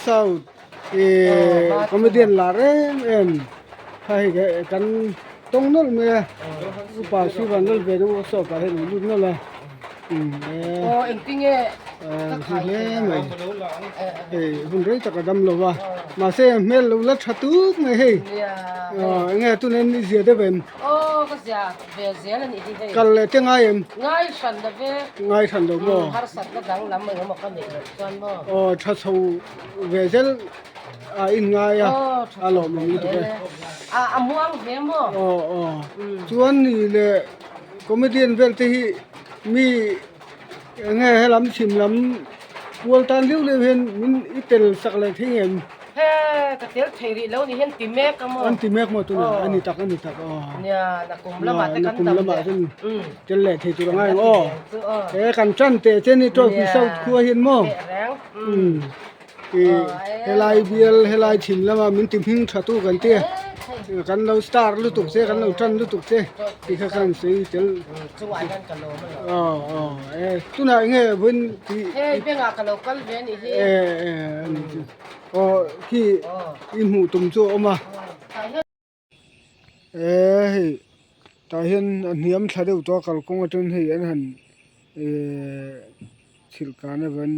South ih comedian lar em em kha hei kan tawng nawlh mai a upa Sivan Lalvena workshop ah hian a lut nawlh a umm hle mai hei hun rei tak a dam lo va mahse hmel lo la tha tuk mai hei enge tunah hian i zia deuh em? Aw ka zia ve zel a nih hi hei. Kal leh te ngai em? Ngai hran lo ve. Ngai hran lo maw? Harsatna danglam engemaw ka neih loh chuan maw? Aw tha chho ve zel a in ngai a a lawmawm lutuk e. A a muang ve maw? Aw aw chuan ni leh comedian vel te hi mi enge helam chhim lam pual tan liu liu hian min i tel sak leh thei ngem? He ka tel thei rih lo ni hian ti mek a maw? An ti mek maw tunah a ni tak a ni tak aw. Nia nakum lamah te kan dam leh. Tel leh thei tur a ngai ang aw. He kan tan teh che ni tawpui south khua hian maw? Ih helai bial helai chhim lama min ti hming tha tu kan tia kan lo star lutuk che kan lo tan lutuk che tih kha khan sawi tel aw aw e tunah eng nge vawiin tih e e a ni chu aw khi i hmuh tum chu a awm a. E hei tah hian a hniam thla deuh tawh a kalkawng atangin hei an han ehh chhilh kan avan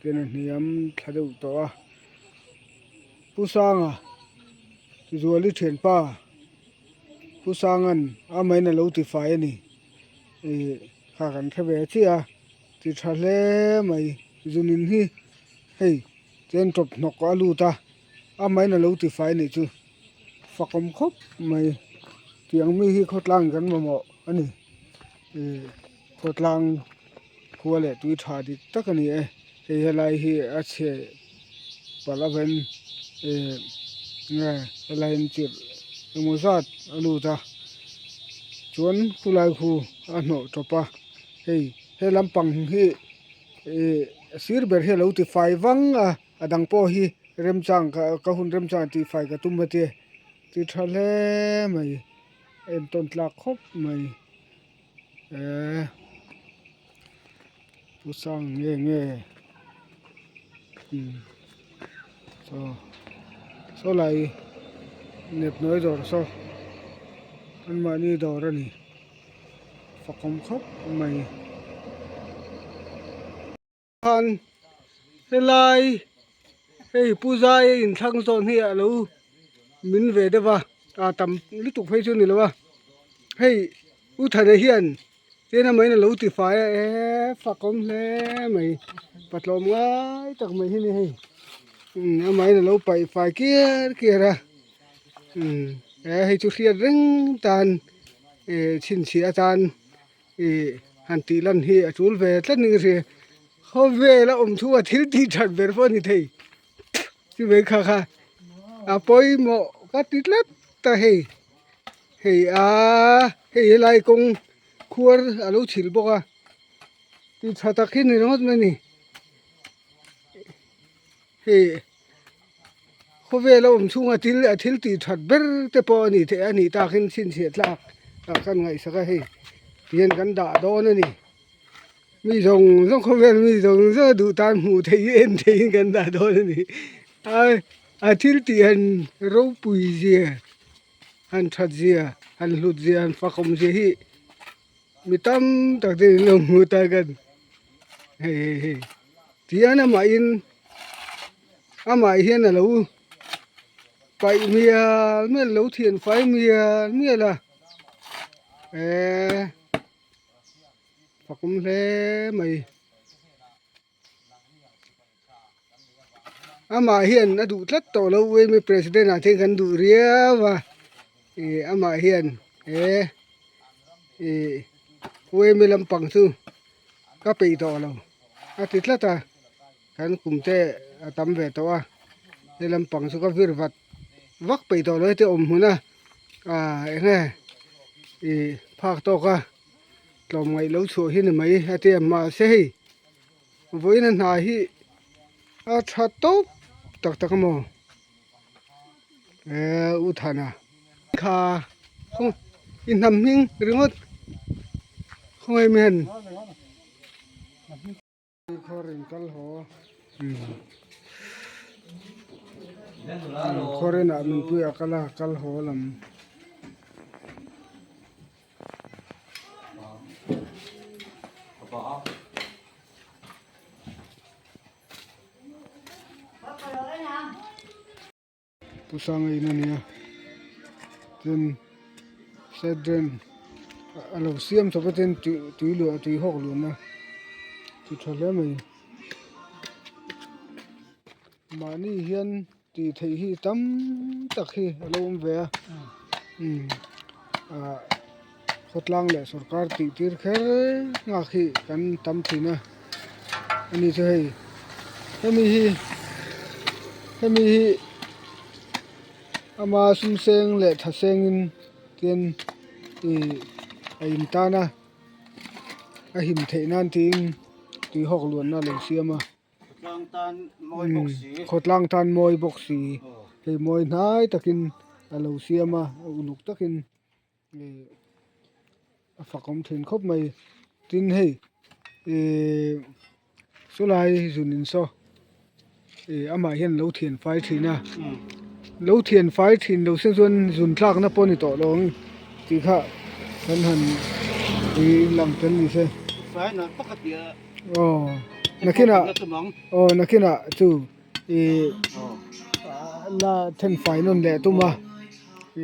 ten a hniam thla deuh tawh a Pu Sanga Zuali thianpa Pu Sanga'n amahin a lo ti fai a ni ih kha kan hre ve chiah a ti tha hle mai zunin hi hei chen tawp hnawk a lut a. Amahin a lo ti fai nih chu fakawm khawp mai tiang mi hi khawtlang kan mamawh a ni ih khawtlang khua leh tui tha dik tak a ni e hei helai hi a chhe palh avangin ih nge helai hi chirh engemaw zat a lut a chuan khulai khu a hnawh tawp a hei he lampang hi ih sir ber hi a lo ti fai vang a. A dang pawh hi remchang ka ka hun remchang tih fai ka tum a tia ti tha hle mai entawn tlak khawp mai eee pu sang nge nge umm chaw saw lai nep nawi dawr saw anmahni dawr a ni fakawm khawp mai. Khan helai hei pu zai a inthlang zawn hi a lo min ve deuh va a tam lutuk phei chu a ni lo a hei u thana hian chen amahin a lo ti fai a eee fak awm hle mai patlawm ngai tak mai hi a ni hei umm amahin a lo paih fai kiar kiar a umm he hei chu hriat reng tan eh chhinchhiah atan. Ih han tih lan hi a tul ve tlat ni ka hria khawvel a awm thu a thil tih that ber pawh a ni thei chu mai kha kha a pawimawh ka ti tlat ta hei hei aaa hei helai kawng khuar a lo chhilh bawk a ti tha tak hi ni ringawt mai a ni hei. Khawvel a awm chhunga thil a thil tih that ber te pawh a ni theih a nih takin chhinchhiah tlak ah khan ngaihsak a hei tihian kan dah dawn a ni mi zawng zawng khawvel mi zawng zawng a duh tan hmuh theih hi en theihin kan dah dawn a ni a a thil tih han ropui zia han that zia han hlut zia han fakawm zia hi mi tam tak te in lo hmu ta kan hei hei hei tihian amahin. Amah hian a lo paih mial mial lo thian fai mial mial a eee fakawm hle mai amah hian a duh tlat tawh lo ui president ah te hian kan duh riau a ih amah hian he ih ui lampang chu ka peih tawh lo a ti tlat a. Kan kum te a tam ve tawh a he lampang chu ka vir vat vak peih tawh lo heti awm hmun a ah eng nge ih phak tawk a tlawm ngaih lo chhuah hi ni mai a ti a mahse hei vawiin a hna hi a tha tawp tak tak a maw eh u Thana kha i hnam hming ringawt khawngaih mi han. Khawr in kal haw. Khuarenah mipui a kal a kal haw lam. Pu Sanga in a nia tin side drain a lo siam chawp a tin tui luah tui hawk luan a ti tha hle mai mahni hian tih theih hi tam tak hi a lo awm ve a umm ah khawtlang leh sawrkar tih tir kher nghak hi kan tam thin a ani chu hei hemi hi hemi hi ama sum seng leh tha sengin tin ih a in tan a a him theih nan tiin tui hawk luanna a lo siam a. Khawtlang tan mawi bawk si hei mawi hnai takin a lo siam a uluk takin ih a fakawm thin khawp mai tin hei ihh chulai zun in saw ih amah hian lo thian fai thin a lo thian fai thin lo se chuan zun thlakna pawh a ni tawh lo ang tih kha kan han ih lang tel ni se. Aw nakinah aw nakinah chu ih la then fai nawn leh tum a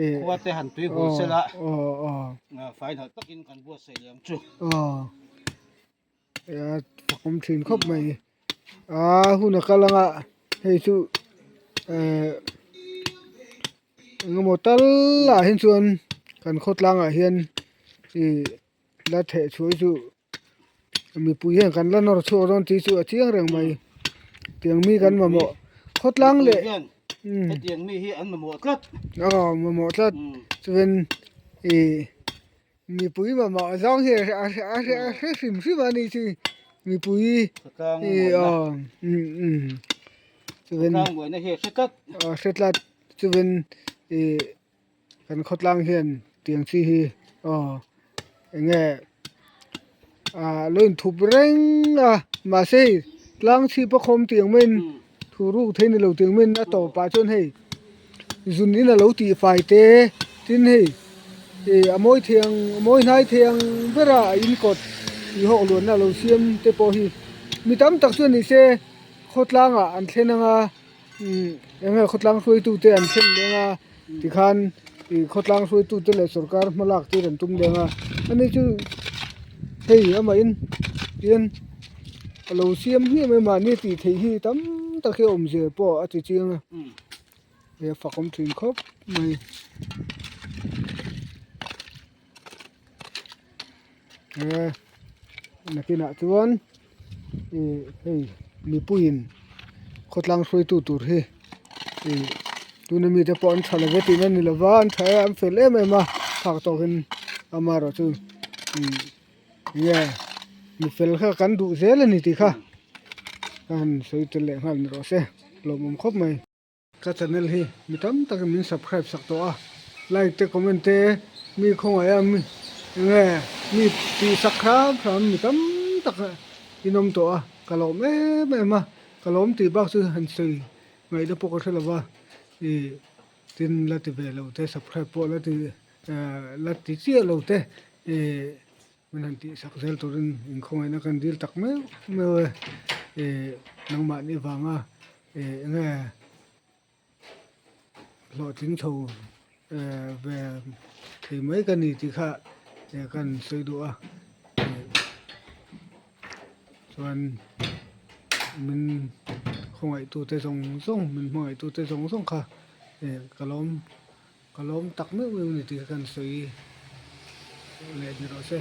ih khua te han tui hul sela aw aw fai nalh takin kan buatsaih leh ang chu aw a fakawm thin khawp mai a hun a kal anga hei chu eh engemaw tal ah hian chuan kan khawtlangah hian ih la theh chhuah chu. Mipui hian kan la nawr chhuak dawn tih chu a chiang reng mai tiang mi kan mamawh khawtlang leh hetiang mi hi an mamawh tlat aw mamawh tlat chuan ih mipui mamawh zawng hi a hre hrim hrim a ni chu mipui ih aw chuan a hre tlat chuan ih. Kan khawtlang hian tiang chi hi aw eng nge ah lo inthup reng a mahse hei tlang chhip a khawm tiang maiin thu ruk thei ni lo tiang maiin a tawp ah chuan hei zun in a lo tih fai te tin hei ih a mawi thiang a mawi hnai thiang ber a a in kawt tih hawk luanna a lo siam te pawh hi mi tam tak chuan ni se khawtlang ah an thlen ang a. Umm eng nge khawtlang hruaitute an thlen leng a tikhan ih khawtlang hruaitute leh sawrkar hma lak tir an tum leng a ani chu hei amahin hian a lo siam hmiah mai mahni tih theih hi tam tak hi a awm zia pawh a ti chiang a hei a fakawm thin khawp mai. He nakinah chuan ih hei mipuiin khawtlang hruaitu tur hi ih tuna mite pawh an tha love tihna a ni lova an tha e an fel em em a phak tawkin amaherawhchu ih nge mi fel kha kan duh zel a ni tih kha ka han sawi tel leh nghal ni rawh se lawmawm khawp mai. Ka channel hi mi tam takin min subscribe sak tawh a, like te comment te mi khawngaih a mi enge mi tih sak hram hram mi tam tak in awm tawh a, ka lawm em em a, ka lawm tih bak chu han sawi ngaihna pawh ka hre lo va, ih tin la ti ve lo te subscribe pawh la ti la ti chiah lo te ih. Min han tih sak zel turin inkhawngaihna kan dil tak meuh meuh e, ih nangmahni vanga ih enge hlawhtling chho ve thei mai ka ni tih kha kan sawi duh a, ih chuan min khawngaihtute zawng zawng min hmangaihtute zawng zawng kha ih ka lawm. Ka lawm tak meuh meuh ni tih kha kan sawi leh ni rawh se.